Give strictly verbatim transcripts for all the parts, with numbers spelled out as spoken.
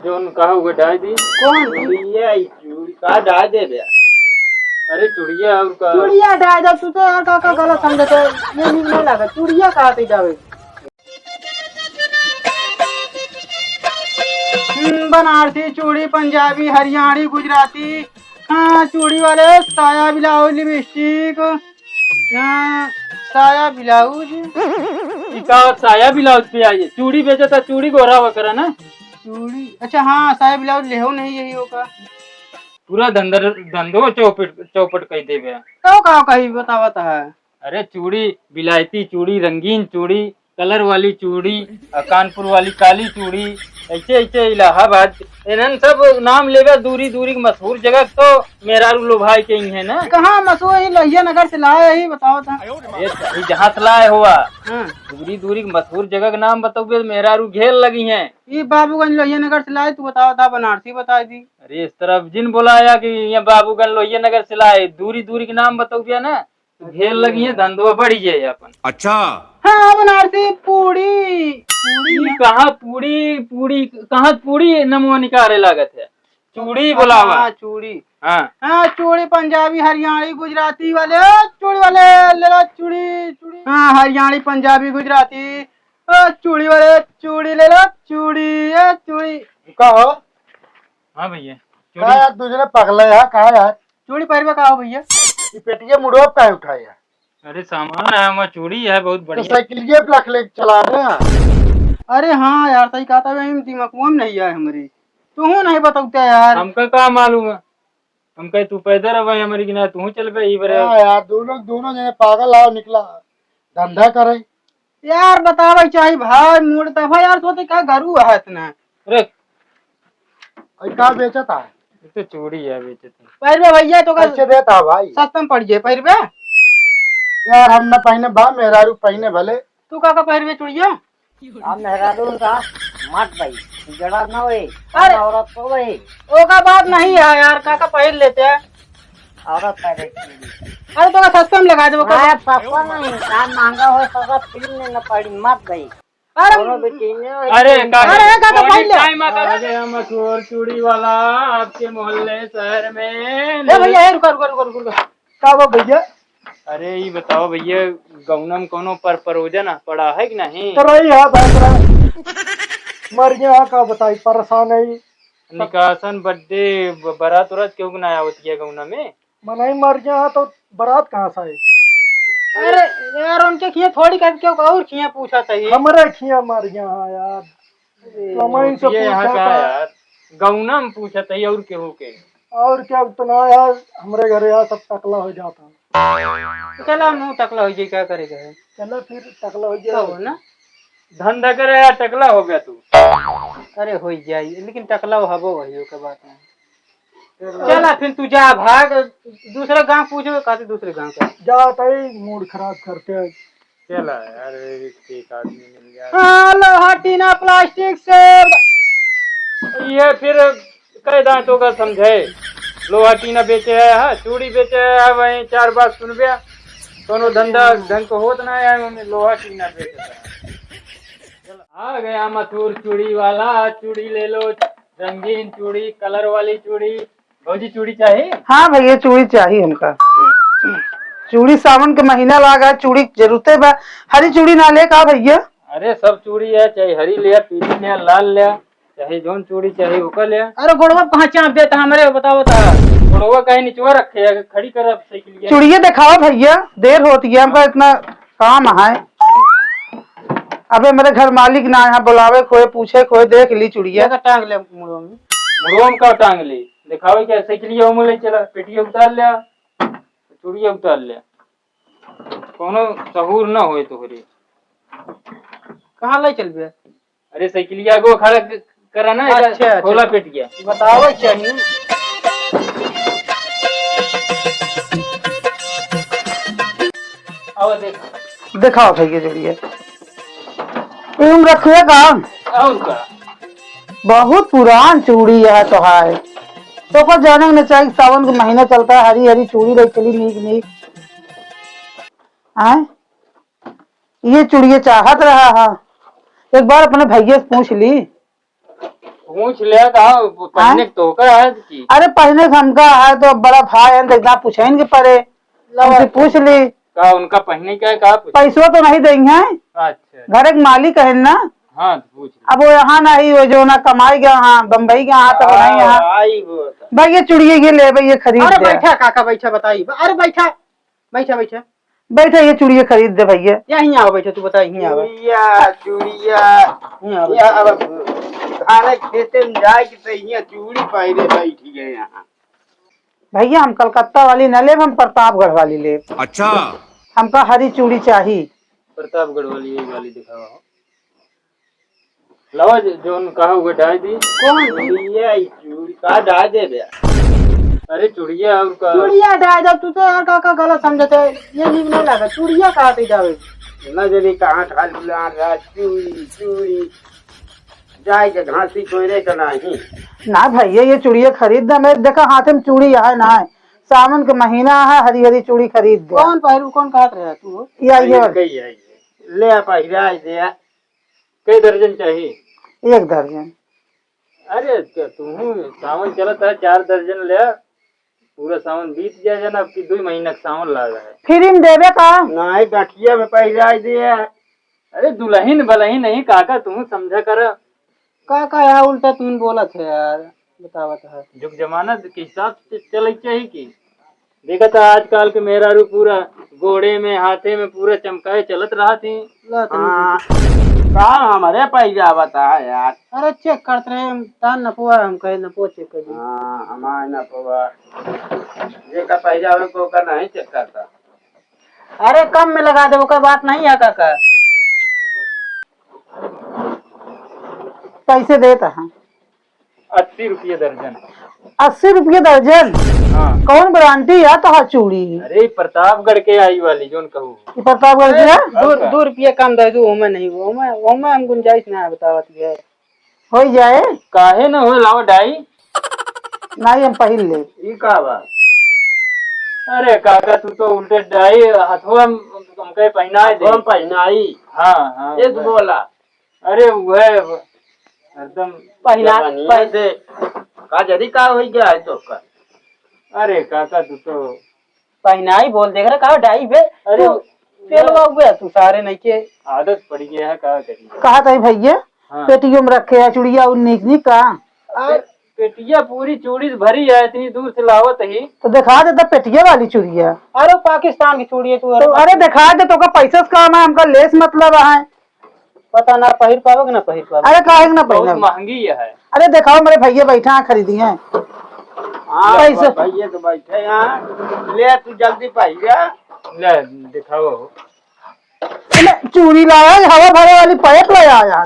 जौन कहा हुआ डाल दी। कौन? चूड़िया, ई चूड़ी का डाल दे बे? अरे चूड़िया और का? चूड़िया डाल दे, तू तो यार का, का गलत समझत है, ये नीक नहीं लगा। चूड़िया कहा थे जावे? हम्म, बनारसी चूड़ी, पंजाबी, हरियाणी, गुजराती, हाँ, चूड़ी वाले, साया, ब्लाउज, लिपस्टिक, हाँ, साया, ब्लाउज। ई का साया, ब्लाउज पे आई है? चूड़ी बेचता, चूड़ी गोरा हुआ करा ना। चूड़ी, अच्छा, हाँ, साया, ब्लाउज लेहो नहीं, यही होगा। पूरा धंधर-, धंधो चौपट, चौपट कर देबे। तो का कही, बतावत है। अरे चूड़ी, बिलायती चूड़ी, रंगीन चूड़ी, कलर वाली चूड़ी, आ कानपुर वाली काली चूड़ी, ऐसे ऐसे इलाहाबाद, इन्हन सब नाम लेवे दूरी दूरी के मशहूर जगह, तो मेहरारू लोभाए के ही है ना। कहाँ मशहूर है? लोहिया नगर से लाए ही, बताओ तो। अरे सही, जहाँ से लाए हुआ, हाँ। दूरी दूरी के मशहूर जगह के नाम बतौबे, मेहरारू घेर लगी हैं। ये बाबूगंज लोहिया नगर से लाए, तू बताओ था, बनारसी बता दी। अरे इस तरफ जिन बोलाया कि ये बाबूगंज लोहिया नगर से लाए, दूरी दूरी के नाम बतौबे ना, घेर लगी है, धंधवा बढ़ी जाए अपन। अच्छा। हाँ, बनारसी पूड़ी। पूड़ी ई ना। कहाँ पूड़ी, पूड़ी, कहाँ पूड़ी नमवा निकारे लागत है? चूड़ी अच्छा, बोलावा। हाँ, चूड़ी। हाँ। हाँ, चूड़ी पंजाबी, हरियाणी, गुजराती वाले, ओ, चूड़ी वाले, ले लो चूड़ी, चूड़ी। हाँ, हरियाणी, पंजाबी, गुजराती, ओ, चूड़ी वाले, चूड़ी ले लो, चूड़ी, ए, चूड़ी। का हो? हाँ भैया, का चूड़ी। यार, दूसरे पगला है, का यार? चूड़ी पहिरबे का हो भैया? ई पेटिया मुड़वा पे काहे उठाए यार? अरे सामान है, हमार चूड़ी है बहुत तो बढ़िया। साइकिलिया पे रख ले चला रहे हैं। अरे हाँ यार, सही कहा था, वही दिमाग में नहीं आए हमारी। तू नहीं बतौते यार। हमका का मालूम है? हम कहे तू पैदल रहे हमारी कि ना, तू चल बे, ई बरे। हाँ यार, दोनों, दोनों जने पागल आओ निकला, धंधा करे। यार बतावे चाही भाई, मूड तब है यार, सोचे का गरू है इतना। अरे और का बेचत है? ये तो चूड़ी है बेचत है। पहिरबे भैया तो का कैसे देता है भाई? सस्ता में पड़ जाए, पहिरबे। यार हम ना पहिने बा, मेहरारू पहिने भले। तू का का पहिरबे चूड़िया? आ मेहरारू का मत भाई, जड़ा न होए। अरे। औरत को भाई। ओका बात नहीं है यार, का का पहिर लेते हैं। औरत का रे। अरे तो का सस्ता में लगा देबो, का हाँ, सस्ता नहीं, का महंगा होए, सस्ता फिल्म में न पड़ी, मत भाई। अरे, दोनों बेटी ने अरे, काका, अरे, काका, कौन पहले। टाइम आ, काका? अरे, हम अखोर चूड़ी वाला आपके मोहल्ले, शहर में ए भैया, ए, रुका, रुका, रुका, रुका, रुका। का बा भैया? अरे, ई बताओ भैया, गौना में कौनो पर-, परोजन पड़ा है कि नहीं? तो रही है भाई, तोरा मर गया है, का बताई, परेशान है। निकासन, बर्थडे, ब-, बारात उरात केहू के ना आवत है गौना में? मनई मर गया है तो बारात कहाँ से आई? अरे यार, उनके खिया थोड़ी कर, क्यों और खिया पूछा था ये? हमरे खिया मर गया है यार। अरे, कमाई से ये यहाँ पूछा का था। यार, गौना में पूछा था और केहू के। और क्या, उतना यार, हमरे घरे यार सब टकला हो जाता। चला, मुँह टकला हो जाए, क्या करेगा? चला फिर, टकला हो जाए। कहो ना। धंधा करे यार, टकला हो गया तू। अरे हो जाए, लेकिन टकला हबो वही, ओकर बात नहीं। चला फिर तू जा, भाग, दूसरे गांव पूछो, कहते दूसरे गांव का। जा, तई मूड खराब करते हैं। चला यार, एक, एक आदमी मिल गया। हाँ, लोहा टीना प्लास्टिक से। ये फिर कई दांतों का समझे, लोहा टीना बेचे है, हाँ, चूड़ी बेचे है, वहीं चार बात सुनबे, कोनो धंधा ढंग को होत ना है, मम्मी लोहा टीना बेचे है। आ गया मथुर चूड़ी वाला, चूड़ी ले लो, रंगीन चूड़ी, कलर वाली चूड़ी। भौजी, चूड़ी चाही? हाँ भैया, चूड़ी चाही हमका। चूड़ी, सावन के महीना लागा, चूड़ी जरूरते बा। हरी चूड़ी ना ले का भैया? अरे, सब चूड़ी है, चाहे हरी ले, पीली ले, लाल ले, चाहे जौन चूड़ी चाही ओका ले। अरे, गोड़वा कहाँ चाप देता हमरे, बताओ तो। गोड़वा काहे निचवा रखे है, खड़ी कर अब साइकिलिया। चूड़िया दिखाओ भैया, देर होती है, हमका इतना काम है। अबे मेरे घर मालिक ना है, बुलावे कोई, पूछे कोई, देख ली चूड़िया। ये का टांग ले मुड़वा में। मुड़वा में का टांग ली? दिखावे क्या, साइकिलिया ओमे ले चला, पेटिया उतार ले, चूड़िया उतार ले। कोनो सहूर ना होए तोहरे। कहाँ ले चलबे? अरे साइकिलिया को खड़ा क-, करा ना, अच्छा, अच्छा। खोला पेटिया। बतावे चाहिए। आओ देख। दिखाओ भैया चूड़िया। तुम रखिए का? और का? बहुत पुरान चूड़ी है तो है। तो को जाने न चाहिए, सावन के महीना चलता है, हरी हरी चूड़ी ले चली नीक नीक। आए? ये चूड़िया चाहत रहा हा, एक बार अपने भैया से पूछ ली। पूछ ले का, पहने हाँ? के तोहका है कि? अरे पहने के हमका है तो बड़ा भाई है, तो इतना पूछे के पड़े। लो। उनसे पूछ ली। का उनका पहने का है, का पूछ? पैसवा तो नहीं देंगे। अच्छा। घर के मालिक है ना। हाँ, तो पूछ ली। अब वो यहाँ नहीं, वो जो ना कमाई गया, हाँ, बम्बई गया, हाँ, तो नहीं यहाँ। आई वो तो। भाई ये चुड़िया ये ले, भाई ये खरीद अरे दे। बैठा काका, बैठा, बताई। अरे बैठा, बैठा, बैठा। बैठा, ये चुड़िया खरीद दे भैया। या हियाँ आओ, बैठा, तू बता, हियाँ आओ। चुड़िया, चुड़िया। हियाँ आओ, या बैठा। अब धान खेते में जाए के तो हियाँ चूड़ी पहिरे बैठ गए यहाँ। भैया, हम कलकत्ता वाली ना लेब, हम प्रतापगढ़ वाली लेब। अच्छा। हमका हरी चूड़ी चाही। प्रतापगढ़ वाली, यही वाली दिखावा हो। लावा ज-, जौन कहा हुआ डाल दी। कौन? चूड़िया, ई चूड़ी का डाल दे बे? अरे चुड़िया और का? चुड़िया डाल दे, तू तो यार का, का गलत समझते है, ये नीक नहीं लगा, चुड़िया कहा थे जावे? ना जनी कहाँ खाली बुला रहा, चूड़ी, चूड़ी। जाए के घासी कोयरे के नाही। ना भैया, ये चुड़िया खरीद दे, मैं देखा हाथे में चूड़ी है ना है, सावन के महीना है, हरी हरी चूड़ी खरीद दे। कौन पहरू, कौन कहत रहे तू? ये, ये अरे वाली। कही है ये। ले आप पहिराए दे। कई दर्जन चाहिए? एक दर्जन। अरे त-, तुहू सावन चलत है, चार दर्जन ले, पूरा सावन बीत जाए जना, अब की दुई महीना के सावन लागा है। फ्री में देबे का? नहीं, गठिया में पहिराए दे। अरे दुलहिन बलहिन नहीं काका, तुहू समझा कर। का का यार उल्टा तुम बोलत है यार, बतावत है। जुग जमाना के हिसाब से चले के चाही कि देखा था आजकल के मेहरारू पूरा गोड़े में, हाथे में पूरा चमकाए चलत रहा थी। ला तनी हाँ, देखी। का हमारे पैसा बता यार। अरे चेक करत रहे हम, तान नपवा हम कहे नपवा चेक कर दी। हाँ, हमारे नपवा। जेका पैसा हो को का नहीं चेक करता। अरे कम में लगा दे, ओकर बात नहीं है काका। कैसे देत है? अस्सी रुपये दर्जन। अस्सी रुपये दर्जन? हाँ। कौन ब्रांडी है तोहार चूड़ी? अरे प्रतापगढ़ के आई वाली जोन कहू। ई प्रतापगढ़ के है? अरे, दो, और का? दो रुपये कम दे दू, ओमे नहीं, ओमे, ओमे हम गुंजाइश ना है, बतावत है। हो जाए। काहे ना हो, लाओ डाई। नहीं, हम पहिर ले। ई का बा? अरे काका, तू तो उल्टे डाई हथवा में हमके पहनाए दे। हथवा में पहनाई? हाँ, हाँ, ये तो वह। बोला। अरे वह एकदम पहना, जवानी पह- से का जरी का हो गया है तो का? अरे काका, तू तो पहनाई बोल देख रहा, का डाई बे? अरे तू तेल वह बाबू बे, तू सारे नहीं के। आदत पड़ गया है, का करी? कहा था भैया? हाँ। पेटियों में रखे है चुड़िया और नीक नीक का? आ, पे-, पेटिया पूरी चूड़ी से भरी है, इतनी दूर से लावत ही। तो दिखा देता पेटिया वाली चुड़िया। अरे पाकिस्तान की चूड़ी है तू, तो अरे अरे दिखा दे, तो का पैसा से काम है, हमका लेस मतलब है। पता ना पहिर पावे कि ना पहिर पावे। अरे काहे के ना बहुत पहिरब? महंगी है। अरे दिखाओ, मेरे भैया बैठा है, खरीदी है। हाँ, पैसा भैया तो बैठे हैं, ले तू जल्दी पहिरा। ले दिखाओ। इने चूड़ी लाया, हवा भरे वाली पाइप ले आया।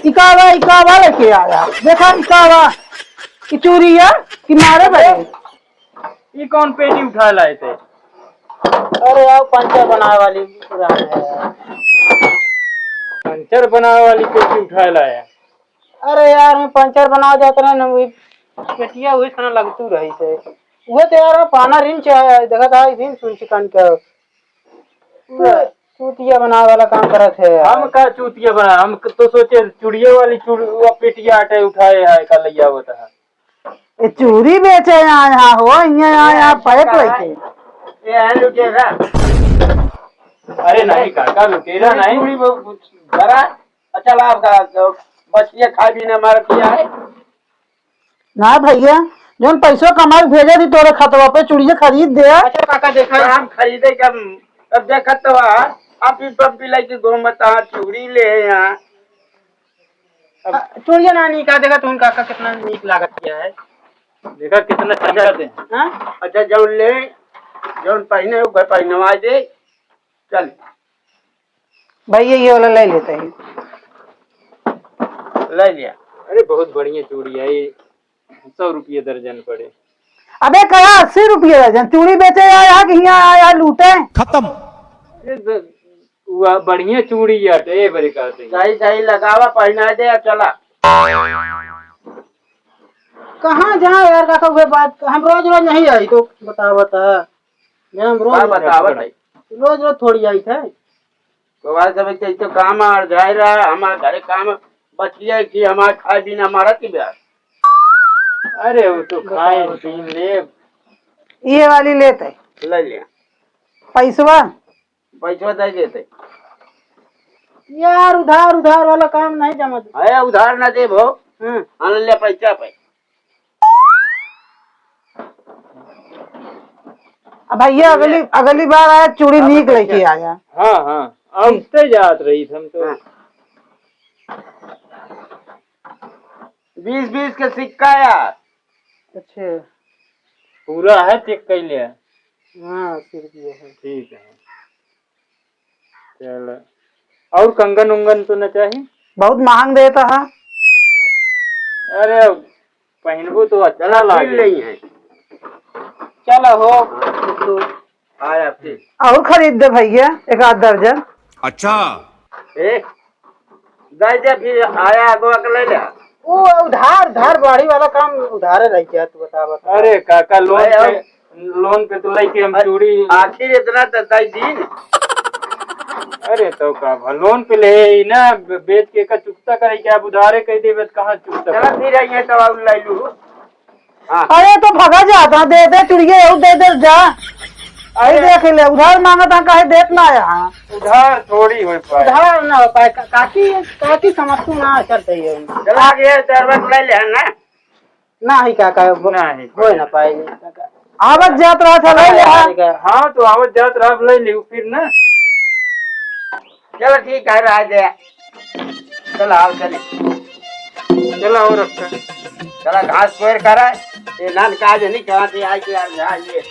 इकावा, इकावा लेके आया। देखा इकावा, ई चूड़ी है कि मारे बड़े। ई कौन पेटी उठा लाए थे? अरे यार, पंचर बनावे वाली पुरान है। पंचर बनावे वाली पेटी उठा लाए। अरे यार, मैं पंचर बनावे जात रहे ना, वही पेटिया वही खाना लगतू रही से। वो तो यार, पाना रिंच है, देखा था, रिंच उंच कान के। पूरा चूतिया बनावे वाला काम करत है यार। हम का चूतिया बना, हम तो सोचे चूड़िया वाली चूड़-, वो पेटिया आटे उठाए है, का लैया होता है। ए, चूड़ी बेचे आए यहाँ हो, इहाँ आए यहाँ पैक लेके। ये है लुटेरा। अरे नहीं काका, लुटेरा नहीं। चूड़ी वो जरा, अच्छा लाभ का, तो बचिया खाए भी ना मार पिया है। ना भैया, जौन पैसो कमाई भेजे दी तोरे खतवा पे, चूड़िया खरीद दे। अच्छा काका, देखा हम खरीदे के, हम तब देखत तो आ, आप भी पंपी लेके घूमत आ, चूड़ी ले यहाँ। अब आ, चूड़िया ना नीक आ, देखा तुम काका कितना नीक लागत किया है। देखा कितना चमकत है। हाँ? अच्छा जौन ले, जौन पहने हो, घर पहनवा दे, चल। भैया, ये वाला ले लेते हैं। ले लिया। अरे, बहुत बढ़िया चूड़ी है, ये सौ रुपये दर्जन पड़े। अबे, कहा अस्सी रुपये दर्जन? चूड़ी बेचे आया कि यहाँ आया लूटे? खत्म। ये द-, वो बढ़िया चूड़ी यार, ए बरे कहते हैं। सही, सही लगावा, पहना दे, चला। कहाँ जहाँ यार, काका, वे बात, हम रोज रोज नहीं आई, तो बतावा था। ये हम रोज का बतावा था? रोज रोज थोड़ी आई थे। तो आज सब एक तो काम आ जाए रहा, हमारे घरे काम बचिया कि हमार खाए बिना मरत ही बा। अरे, वो तो खाए पी ले। ये वाली लेते। ले ले। पैसवा? पैसवा दे देते। यार, उधार, उधार वाला काम नहीं जमत। अरे, उधार ना देबो। हाँ। आन ले पैसा पे। अब भैया, अगली, अगली बार आया, चूड़ी नीक लेके आया। हाँ, हाँ, अब ते जात रही हम तो। हाँ। बीस बीस के सिक्का यार। अच्छा। पूरा है, चेक कर लिया। हाँ, अस्सी रुपये है। ठीक है, चल। और कंगन उंगन तो न चाहिए? बहुत महंग देता है। अरे, पहनबू तो अच्छा चला, फिर लागे। नहीं है। चलो हो, तो आया फिर। और खरीद दे भैया, एक आध दर्जन। अच्छा। ए, दे दे, फिर आया अगवा के ले ले। वो उधार, उधार बाड़ी वाला काम उधारे रह गया, तू बता, बता। अरे काका, लोन अरे, पे, लोन पे तो लेके हम अरे, चूड़ी आखिर इतना तो दे दीन। अरे तो का भा, लोन पे ले ही ना, बे-, बेच के का चुकता करे क्या? अब उधारे कह देबे तो कहाँ चुकता चला करे? फिर आइए तो अब ले लू। हाँ। अरे तो भगा जाता, दे दे चुड़िया, यहू दे दे जा। अरे अरे। देख ले, उधार मांगत है, काहे देत ना आया? उधार थोड़ी हो पाए। उधार ना हो पाए, का-, काकी, काकी समझतू ना करते ही हो। चला गया, चार बार बुला ले ना। ना ही काका, वो नहीं, होए ना पाए। आवत जात रहा था, ले ले। हाँ, तो आवत जात रहा, ले लियो फिर ना। चलो ठीक है, रह दे। चलो, आओ, चले। चलो, और अच्छा। चलो, घास कोयर करा। ये नान काज नहीं कहा थे, आए के यार, यहाँ ये।